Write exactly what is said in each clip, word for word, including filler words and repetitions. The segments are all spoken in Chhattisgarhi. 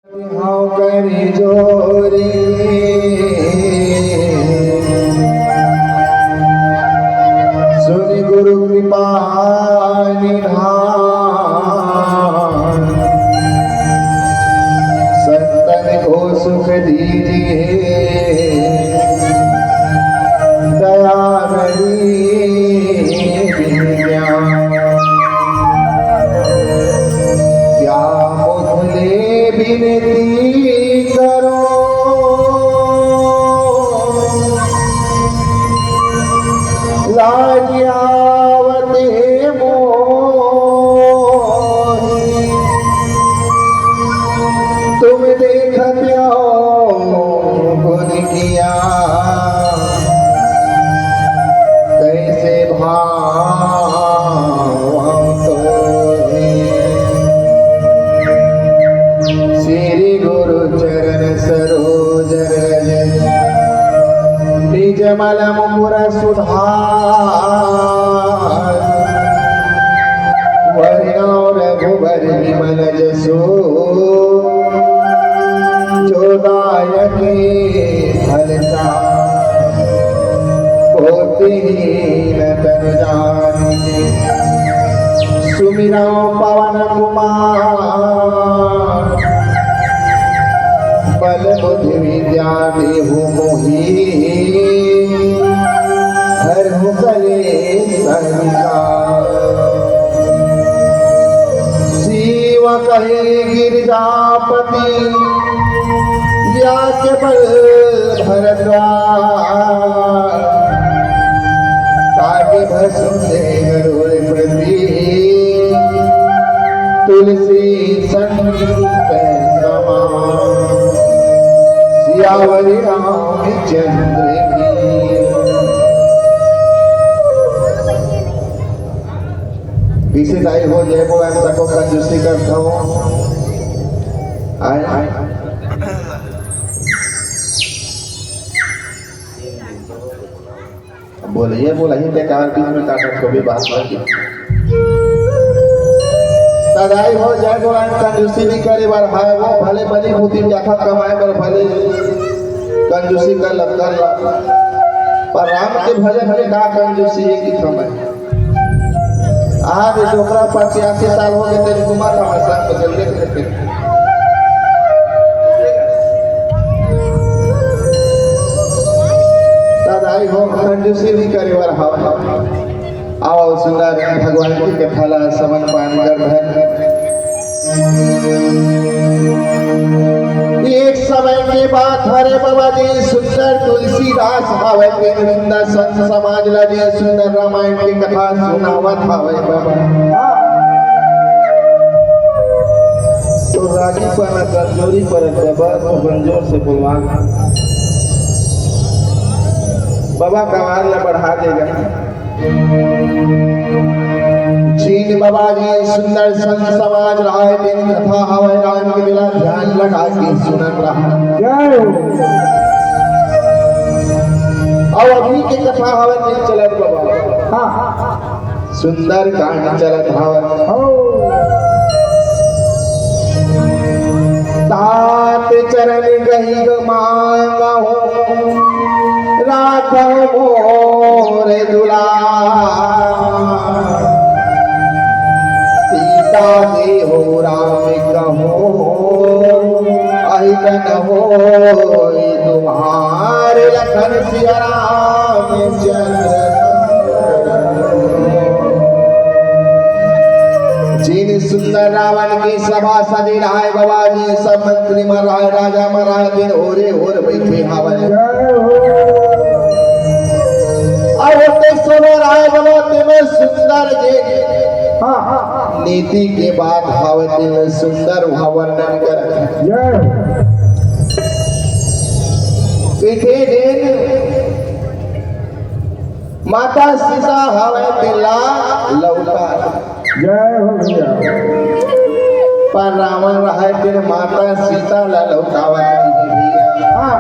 हव कर जोरी, सुनि गुरु कृपा निधान, संतन को सुख दीजिए, दया नहीं ज्ञान। क्या मुझे विनती करो, लाज आवत हे मोही। तुम देखत हो गुण किया, कैसे भाव तो ही। श्री गुरु चरण सरोज रज, निज मल मुकुर सुधार। वरि नाम रघुबर विमल जसु, जो दायक फल चारि। कोटि दीन तन जानिके, सुमिरौं पवन कुमार। बल बुद्धि विद्या देहु मोहि, हरहु कलेस विकार। शिव कहे गिरिजापति, या के बल भरद्वाज। ताके भस्म दे गरुड़ पति, तुलसी संत समान। सियावर रामचंद्र की। पीछे दाई हो जय बोला, तको कंजूसी करता हूँ। आए, आए। बोलइया बोलही बेकार बीच में काटत हो भी बात बाकी। त दाई हो जय बोला, कंजूसी नहीं करे बर हाय, वो भले बनी भूती जाथत कमाए बर भले कंजूसी कर लग कर ला। पर राम के भजन में का कंजूसी है कि समय। आज डोकरा पचासी साल हो गए तेरे कुमार हमारे साथ बदल गए थे। दादा आई हो कंजूसी नहीं करे वाला हवा। आओ सुंदर भगवान की कथा ला समन पान कर धन। एक समय के बात हरे बाबा जी, सुंदर तुलसीदास हावय, तेन सुंदर संत समाज ला जी सुंदर रामायण के कथा सुनावत हावय बाबा। तो रागी पाना कमजोरी पर बाबा, तो बंजोर से बोलवा। बाबा का आवाज ला बढ़ा देगा। जिन बाबा जी सुंदर संत समाज राय दिन कथा हवय, राम के बेला ध्यान लगा के सुनत रहा। जय हो। अउ अभी के कथा हवय, दिन चलत बाबा। हाँ। सुंदर कांड चलत हवय। हो। तात चरण गही मांगहु राखव मोर दुलार। सीता देहु राम कहो, अहितन होई तुम्हार। लखन सिया राम चंद्र। जिन सुंदर रावण की सभा सजी रहाय बाबा जी, सब मंत्री मन रहाय, राजा मन रहाय, दिन ओरे ओर बैठे हावय। जय हो। अउ ओते सोना रहाय बाबा, तेमे सुंदर जी। हाँ, हाँ। नीति के बात हावय, तेमे सुंदर वहाँ वर्णन करत। जय हो। इथे दिन माता सीता हवय तेला लौटा। जय हो भैया। पर रावण रहय तेन माता सीता ला लौटावत नहीं भैया। हाँ।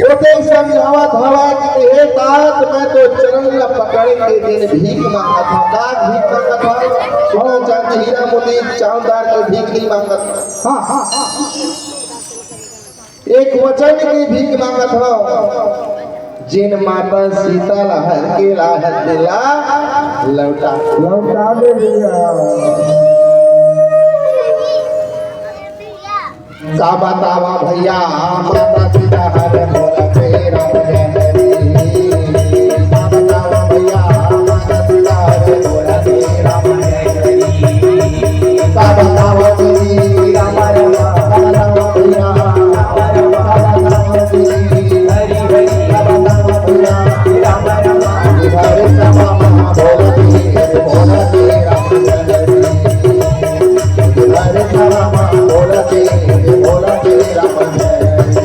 ओते समझावत हवय कि हे तात, मैं तो चरण ल पकड़ के जेन भीख मांगत हंव। का भीख मांगत हंव? सोना चांदी हीरा मोती चांददार के भीख नहीं मांगत। हाँ, हाँ, हाँ। एक वचन के भीख मांगत हंव, जेन माता सीता ला हर के लाहत तेला लौटा। लौटा दे भैया। का बतावा भैया, माता सीता हर मोर के राम जय हरी। का बतावा भैया, माता सीता हर मोर के राम जय हरी। का बतावा दीदी, राम राम, का बतावा भैया, राम राम, का बतावा दीदी, हरी हरी, का बतावा भैया, राम राम। हरे राम बोलती है, बोलती राम जय हरी। हरे राम बोलती है, बोलती राम जय हरी।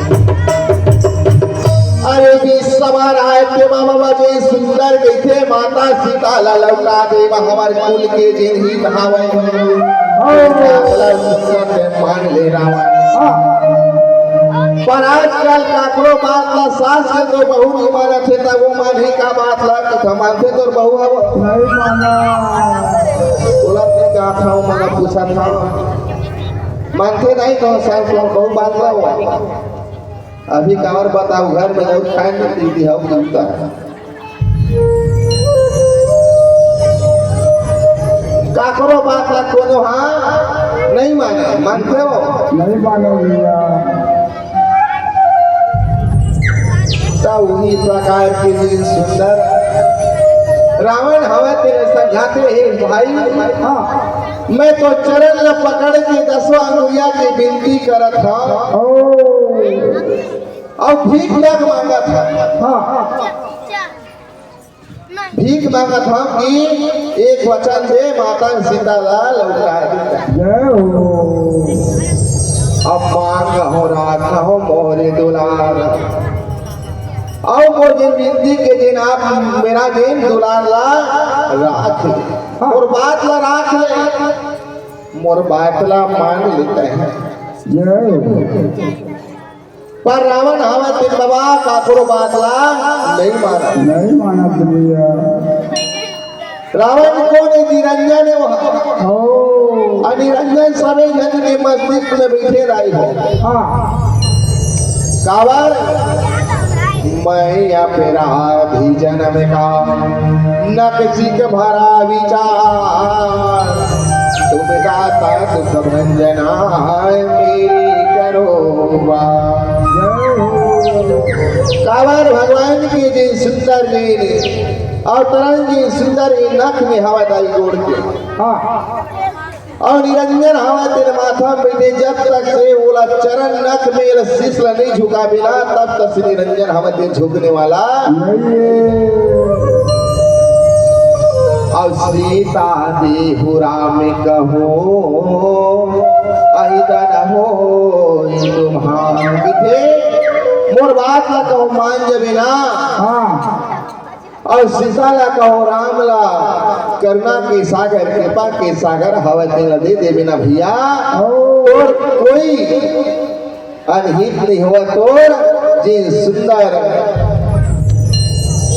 अरे बीच सवार आए ते बाबा बाजे सुंदर कहिथे, माता सीता ला लौटा दे, हमर कुल के जेन हित हावय। हाँ। सुंदर के मान ले रावण। हाँ। पर आजकल काकरो बात ला सास के तो बहू नहीं मानत हे, त वो मानही का बात ला, कि हम मानथे तोर बहू हव? नहीं माना। बोलत नहीं का था, मना पूछत था। मानथे नहीं तो सास ला बहू बात ला वो। अभी काबर बताऊ, घर में जाऊ, खाए नहीं पीती हव, बनता। काकरो बात ला कोनो हा नहीं माने, मानथे हो? नहीं माने भैया। त उही प्रकार के दिन सुंदर रावण हवय तेरे संघाते हे भाई। हाँ। मैं तो चरण ल पकड़ के दसवां अंगुरिया के विनती करत हंव। ओ। अउ भीख तक मांगत हंव। हाँ। भीख मांगत हंव कि एक वचन दे, माता सीता ला लौटा दे। जय हो। अब मांगहूं राखहूं मोरे दुलार। अउ मोर जेन विनती के जेन आप मेरा जेन दुलार ला राख ले। हाँ। मोर बात ला राख ले। मोर बात ला मान लेते हैं। जय हो। पर रावण हवय तेन बाबा काकरो बात ला नहीं मानत। नहीं मानत भैया। रावण कोन हे? निरंजन हे वहाँ। ओ। अउ निरंजन सबे झन के मस्तिष्क में बैठे रही हो। हाँ। काबर? मैं अपराधी जनम का नकसिक भरा विचार, तुम दाता सुख भंजना मेरी करो बार। काबर भगवान के जे सुंदर लीले अउ तरंग जे सुंदर ये नख में हवा दाई गोड़ के। हाँ। अउ निरंजन हवय तेरे माथा में बैठे, जब तक से ओला चरण नख में ल शीश ल नहीं झुकाबे ना, तब तक से निरंजन हवय तेरे झुकने वाला। नहीं। अउ सीता देहु राम कहो, अहिदन होई तुम्हार। कहिथे, मोर बात ला कहूँ मान जबे ना। हाँ। अउ सीता ला कहो राम ला, करुणा के सागर, कृपा के सागर हवय तेला दे देबे ना भैया। ओ। तोर कोई अनहित नहीं होवय, तोर जेन सुंदर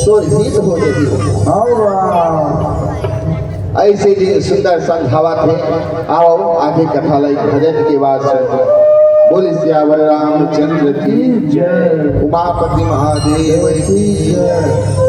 तोर हित हो जाही। हाँ वाह। अइसे जेन सुंदर संग हवा थे। आओ आगे कथा ला एक भजन के बाद सुनो। बोले सियावर रामचंद्र की जय। उमापति महादेव की जय।